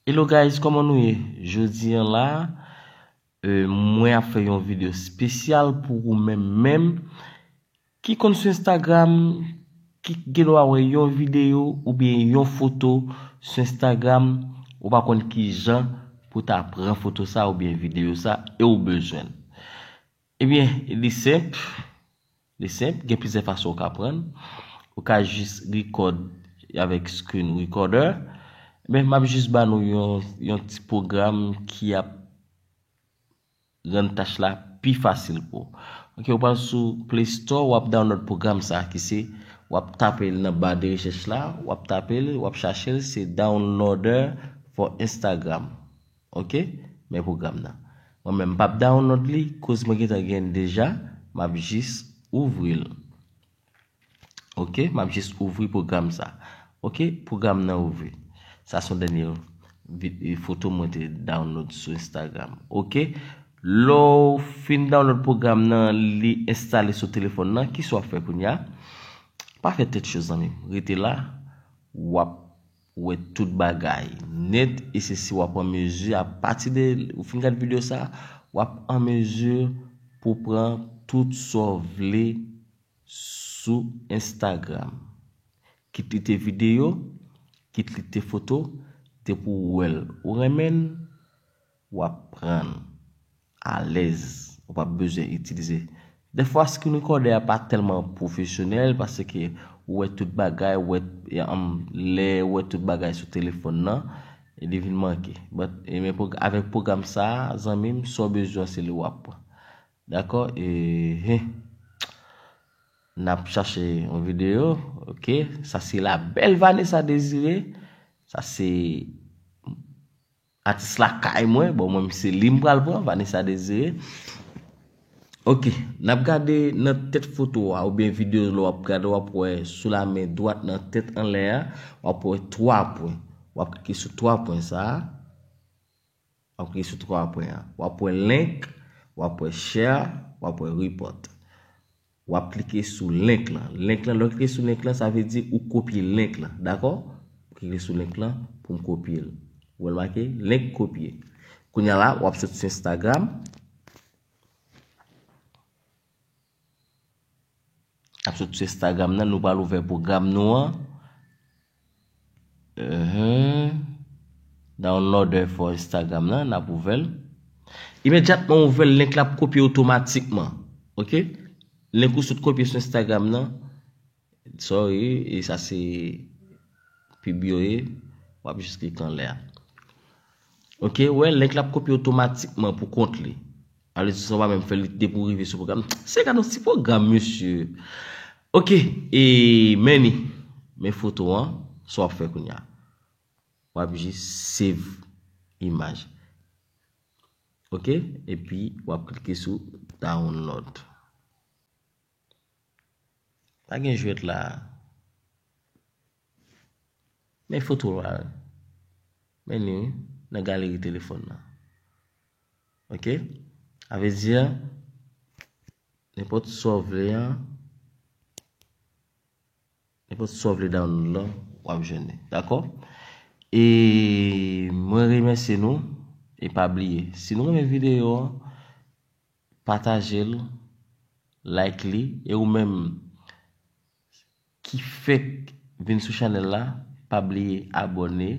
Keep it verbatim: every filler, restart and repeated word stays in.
Hello guys, kòman nou ye? Jodi an la, euh, mwen ap fè yon videyo espesyal pou ou menm menm ki konn sou Instagram, ki gen dwa wè yon videyo oubyen yon foto sou Instagram, ou pa konn ki jan pou ta pran foto sa oubyen videyo sa e ou bezwen l. Ebyen, li senp. Li senp, gen plizyè fason ou ka prann. Ou ka jis record avèk screen recorder. Men m ap jis ba nou yon, yon ti pwogram ki ap rann tach la pi fasil pou ou. Ok, ou pral sou Play Store, w ap download pwogram sa ki se, w ap tape l nan ba de rechèch la, w ap tape l, w ap chache l, se Downloader for Instagram. Ok, men pwogram nan. Mwen menm m p ap download li, koz mwen gentan gen l deja, m ap jis ouvri l. Ok, m ap jis ouvri pwogram sa. Ok, pwogram nan ouvri. Sa se yon dènye vid-, foto mwen te download sou Instagram. Ok, lè w fin download pwogram nan, li enstale sou telefòn nan, kisa w ap fè kounye a? Pa fè tèt cho zanmi m, rete la, w ap wè tout bagay nèt, e se si w ap an mezi, apati de ou fin gad videyo sa, w ap an mezi pou pran tout sa w vle sou Instagram. Kit li te videyo, kit li te foto, depi w wè l, ou renmen l, w ap pran l alèz. Ou p ap bezwen itilize. Dèfwa, screen recorder a pa tèlman pwofesyonèl, paske ou wè tout bagay, ou wè, um, lè ou wè tout bagay sou telefòn nan, e li vin manke. But, e men pwog-, avèk pwogram sa a, zanmi m, sa w bezwen, se li w ap pran. Dakò? E, he. N ap chache yon videyo. Ok. Sa se la bèl Vanessa Désiré. Sa se atis lakay mwen. Bon, mwen, se li m pral pran, Vanessa Désiré. Ok. N ap gade nan tèt foto a, oubyen videyo lè w ap gade, w ap wè sou la men dwat nan tèt anlè a, w ap wè twa pwen. W ap klike sou twa pwen sa a. W ap klike sou twa pwen an. W ap wè link, w ap wè share, w ap wè report. W ap klike sou link lan. Link lan, lè w klike sou link lan, sa vle di ou kopye link lan, dakò? Klike sou link lan pou m kopye l. Ou wè l make? Link kopye. Kounye a la, w ap sot sou Instagram. Ap sot sou Instagram nan, nou pral ouvè pwogram nou an. Uhum. Downloader for Instagram nan, n ap ouvè l. Imedyatman ouvè l, link la ap kopye otomatikman. Ok? Link ou sot kopye sou Instagram nan. Sorry, e sa se pib yo ye. W ap jis klike anlè a. Ok, wè, link la ap kopye otomatikman pou kont li. Alè, sa w pa menm fè li depi w rive sou pwogram. Se gade yon ti pwogram, mesye. Ok, e men li. Men foto an, sa w ap fè kounye a. W ap jis save imaj. Ok, epi w ap klike sou download. Pa gen jwèt la. Men foto la. Men li wi, nan galeri telefòn nan. Ok? A vle di, nenpòt sa w vle an, nenpòt sa w vle download lan, w ap jwenn li. Dakò? E mwen remèsye nou. E pa bliye, si nou renmen videyo an, pataje l, like li, e ou menm ki fèk vin sou chanèl la, pa bliye abòne,